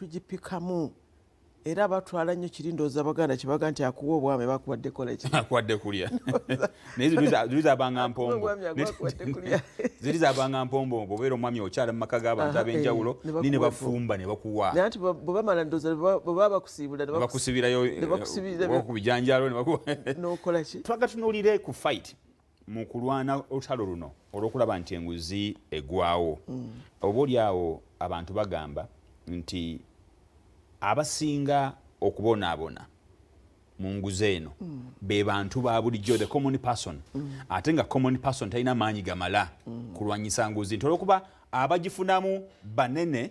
Tugipikamu era batwala nnyo kiri. Ndowooza Abaganda kyebaga nti akuwa obwami bakuwadde kola ki? Akuwadde kulya, naye ziri zabanga mpombo. Obwami akuwadde kulya. Ziri zabanga mpombo. Bw'obeera omwami okyala mu maka g'abantu ab'enjawulo, ne bakuwa ni ne bafumba ne bakuwa. Naye anti bwe bamala, ndowooza bwe baba bakusiibula ne ne bakusibirayo ne bakusibirira ku bijanjaalo ne bakuwa. N'okola ki? Twaga tunuulire ku fight mu kulwana olutalo luno olw'okulaba nti enguzi egwawo. Oba oli awo abantu bagamba nti abasinga okubonaabona mu nguzi eno be bantu ba bulijjo, the common person, ate nga common person talina maanyi gamala kulwanyisa nguzi, nti olwokuba abagifunamu banene,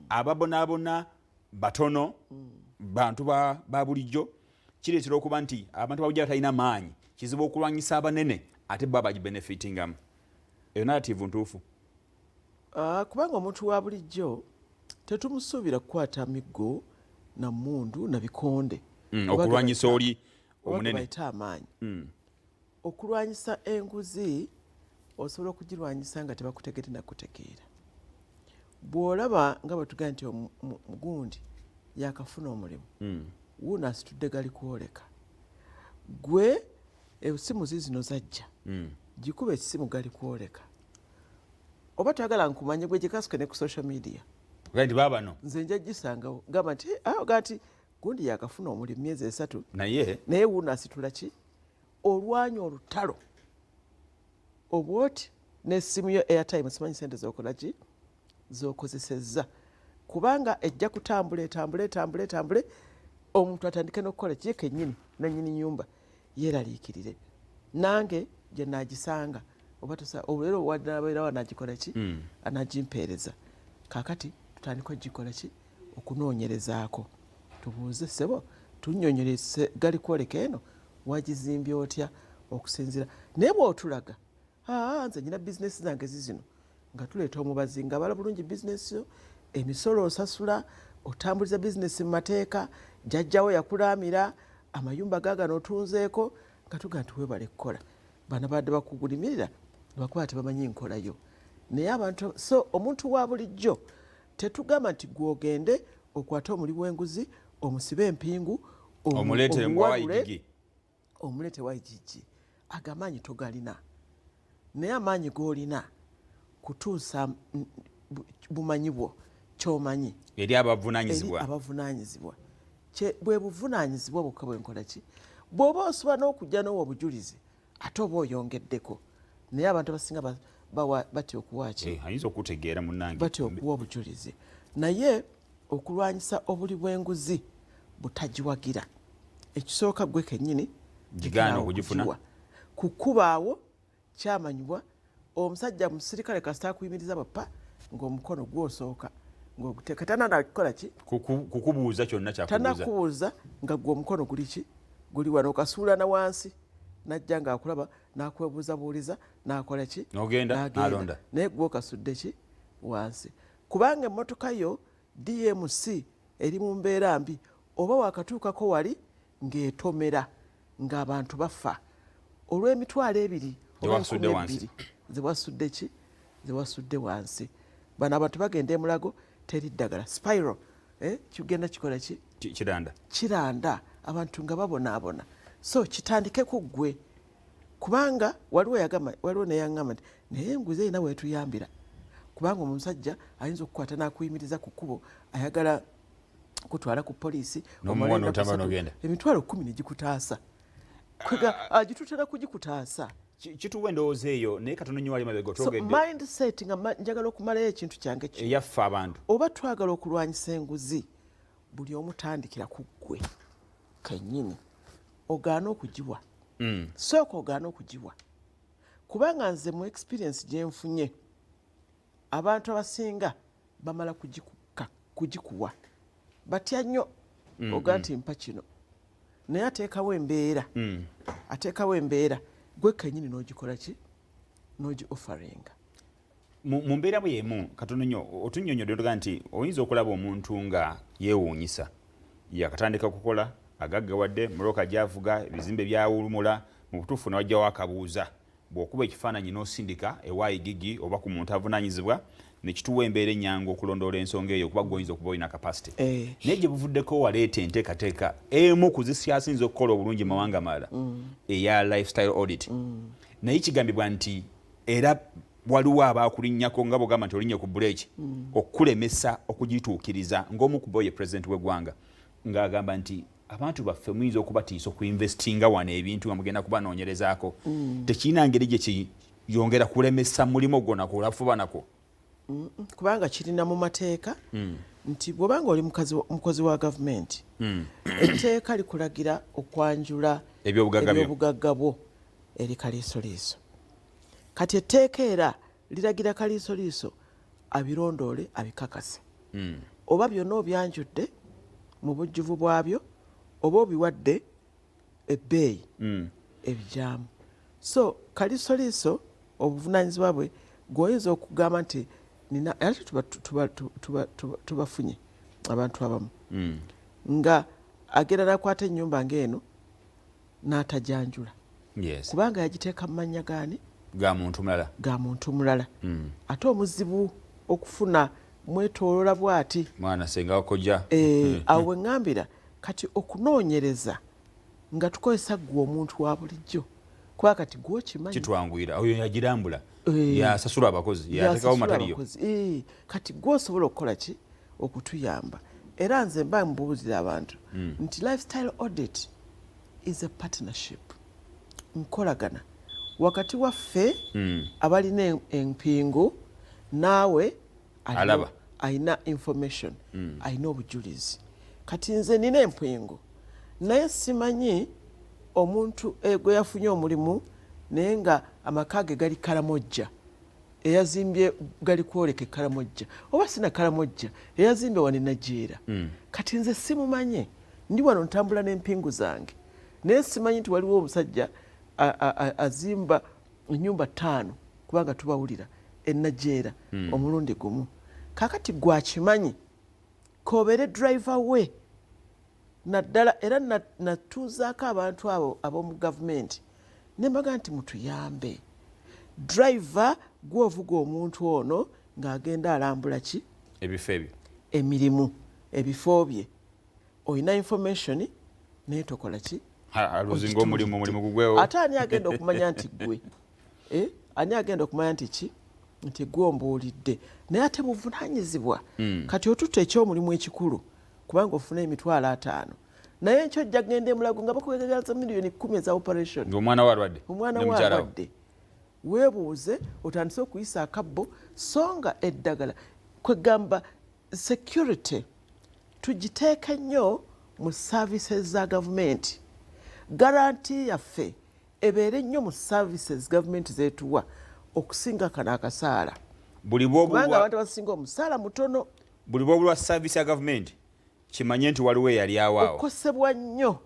ababonaabona batono, bantu ba bulijjo. Kireetera okuba nti abantu ba bulijjo batalina maanyi, kizibu okulwanyisa abanene ate bo abagibenefitingamu. Eyo narrative ntuufu? Ah, kubanga omuntu wa bulijjo tetumusuubira kukwata miggo na mundu na bikonde. Okulwanyisa oli oba omunene. Gebayita amaanyi. Okulwanyisa enguzi, osobola okugirwanyisa nga tebakutegedde nakutegeera. Bw'olaba nga bwe tugamba nti gundi yakafuna omulimu, wuuno asitudde gali kwoleka, gwe esimu zizino zajja, gikuba ekisimu gali kwoleka, oba toyagala nkumanye, gwe gikasuke ne ku social media. Ogaa nti baabano. Nze nja gisangawo, gamba nti "Eh, ah," ogaa nti gundi yakafuna omulimu myezi 3, naye naye wuuno asitula ki. Olwanya olutalo obwoti n'essimu yo, airtime, simanyi sente zokola ki zokozesezza, kubanga ejja kutambula, etambule, etambule, etambule, omuntu atandike n'okukola kiye kennyini, nannyini nyumba yeeraliikirire, nange gye naagisanga oba olero wanabeerawo anagikola ki, anagimpeereza. Kaakati tutandike ogikola ki, okunoonyerezaako, tubuuze, "Ssebo, tunnyonnyole, gali kwoleka eno wagizimbye otya?" Okusinziira naye bw'otulaga, "Aa, nze nyina bizinesi zange zizino," nga tuleeta omubazi nga abala bulungi bizinesi yo, emisolo osasula, otambuliza bizinesi mu mateeka, jjajjawo yakulaamira amayumba gaagano otunzeeko, nga tugaa nti weebale kukola. Bano badde bakugulimirira lwakuba tebamanyi nkolayo. Naye abantu, so omuntu wa bulijjo tetugamba nti gwogende okwate omuli w'enguzi, omusibe empingu, omuleete omuwalule, wa IGG. Omuleete wa IGG. Ago amaanyi togalina, naye amaanyi g'olina kutuusa bumanyi bwo, kyomanyi, eri eri abavunaanyizibwa. Abavunaanyizibwa. Bwe buvunaanyizibwa bwokka bwenkola ki. Bw'oba osobola n'okujja n'owa obujulizi, ate oba oyongeddeko. Naye abantu abasinga batya okuwa ki. Ayinza okutegeera munnange. Batya okuwa obujulizi. Naye okulwanyisa obuli bw'enguzi butagiwagira, ekisooka gwe kennyini gigaana lekerawo okugifuna. Okugiwa. Kukubaawo kyamanyibwa omusajja musirikale kasita akuyimiriza bapa ng'omukono gwosooka ng'oguteeka, tananakukola ki. Kukubuuza kyonna kyakubuuza. Tanakubuuza, nga gwe omukono guli ki, guli wano, okasuula na wansi, najja ng'akulaba n'akwebuuzabuuliza n'akola ki. N'ogenda, N'agenda. N'alonda. Naye gwe okasudde ki wansi, kubanga emmotoka yo DMC eri mu mbeera mbi, oba wakatuukako wali ng'etomera ng'abantu bafa olw'emitwalo 2 oba Zewasudde enkumi wansi. ebbiri zewasudde ki, zewasudde wansi. Bano abantu bagenda emulago, teri ddagala, spiral, eh, kigenda kikola ki? Kiranda. Kiranda, abantu nga babonaabona. So kitandike ku ggwe, kubanga waliwo yagamba, waliwo neyaŋŋamba nti naye enguzi erina wetuyambira, kubanga omusajja ayinza okukwata n'akuyimiriza ku kkubo, ayagala kutwala ku poliisi, N'omuwa omale ennaku n'otambula 3, n'ogenda. 100,000 negikutaasa. Kwega agitutera kugikutaasa. Kituwa endowooza eyo, naye katono nnyo wali mabega So otwogedde mindset nga njagala okumalayo ekintu kyange kino. Eyaffe abantu. Oba twagala okulwanyisa enguzi, buli omu tandikira ku ggwe kennyini, ogaane okugiwa. Sooka ogaane okugiwa, kubanga nze mu experience gye nfunye, abantu abasinga bamala kugikuwa batya nnyo. Oga nti mpa kino, naye ateekawo embeera, ateekawo embeera, gwe kennyini n'ogikola ki, n'ogi offeringa. Mu mbeera bwe yemu, katono nnyo otunnyonnyodde otuga nti oyinza okulaba omuntu nga yeewuunyisa, yakatandika kukola, agaggawadde, muloka gyavuga, ebizimbe byawulumula, mu butuufu ne wajjawo akabuuza. Bw'okuba ekifaananyi n'osindika ewa IGG oba ku muntu avunaanyizibwa, Nekituwa embeera enyangu okulondoola ensonga eyo, kuba gwe oyinza okuba olina capacity. Naye gye buvuddeko waleeta enteekateeka emu ku zisyasinza okukola obulungi mu mawanga malala, eya lifestyle audit. Naye kigambibwa nti era waliwo abakulinnyako, nga bwogamba nti olinnye ku buleeki, okukulemesa okugituukiriza, ng'omu ku bo ye pulezidenti w'eggwanga, ng'agamba nti abantu baffe muyinza okubatiisa okuinvestinga wano ebintu nga mugenda kubanoonyerezaako. Tekirina ngeri gye kiyongera kulemesa mulimu gwo nakwo olafuba nakwo? Kubanga kirina mu mateeka nti bw'obanga oli mukozi wa gavumenti, etteeka likulagira okwanjula ebyobugagga byo. Ebyobugagga bwo eri kaliisoliiso. Kati etteeka era liragira kaliisoliiso abirondoole, abikakase oba byonna obyanjudde mu bujjuvu bwabyo oba obiwadde ebbeeyi ebijaamu. So kaliisoliiso obuvunanyizibwa bwe gweoyinza okugamba nti nina, ate tubafunye abantu abamu nga agenda nakwata ennyumba ng'eno n'atajanjula kubanga yagiteeka mu mannya gaani? Ga muntu mulala. Ga muntu mulala. Ate omuzibu okufuna mwetoolola bw'ati. Mwana senga wakojja. Awo we ŋŋambira kati okunoonyereza nga tukozesa ggwe omuntu wa bulijjo, kuba kati gwe okimanyi. Kitwanguyira oyo yagirambula, yasasula abakozi, yateekawo yasasula mataliyo. Abakozi. Kati gwe osobola okukola ki okutuyamba? Era nze mba mbuulira abantu nti lifestyle audit is a partnership, nkolagana wakati waffe abalina empingu naawe Alaba. Alina information, alina obujulizi. Kati nze nina empingu naye simanyi omuntu gwe yafunye omulimu naye nga amaka ge gali Karamojja, eyazimbye gali kwoleka Ekaramojja oba sina Karamojja, eyazimbye wano Najeera. Kati nze simumanyi, ndi wano ntambula n'empingu zange naye simanyi nti waliwo omusajja azimba ennyumba ttaano, kubanga tubawulira enajeera omulundi gumu. Kakati gwakimanyi kobeere driver we naddala, era natuuzaako abantu abo ab'omu gavumenti ne mbaga nti mutuyambe, driver gwovuga omuntu ono ng'agenda alambula ki? Ebifo ebyo. Emirimu, ebifo bye. Olina information naye tokola ki? Aluzinga omulimu, omulimu gugwewo. Ate ani agenda okumanya nti gwe? Eh? Ani agenda okumanya nti ki, nti gwe ombuulidde? Naye ate buvunanyizibwa. Kati otutte ekyomulimu ekikulu kubanga ofuna 50,000, naye enkyo ojja kgenda emulago nga bakugegaza miliyoni 10 eza operation. Ng'omwana we alwadde. Omwana ne we mukyala we. Alwadde, weebuuze otandise okuyisa akabbo, so nga eddagala. Kwegamba security tugiteeke nnyo mu services za gavumenti, guarantee yaffe ebeere nnyo mu services gavumenti zetuwa okusinga kano akasaala, buli kubanga bwobulwa abantu abasinga omusaala mutono. Buli bwobulwa service ya gavumenti, kimanye nti waliwo eyali awaawo. Okosebwa nnyo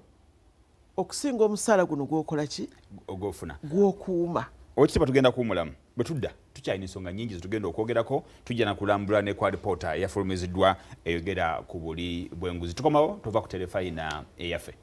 okusinga omusaala guno gwokola ki? Ogwofuna. Gwokuuma. Okitiibwa, tugenda kuwumulamu. Bwe tudda tukyalina ensonga nyingi zetugenda okwogerako. Tujja nakulambula ne kwa alipoota eyafulumiziddwa eyogera ku buli bwenguzi. Tukomawo, tova ku terefayina eyaffe.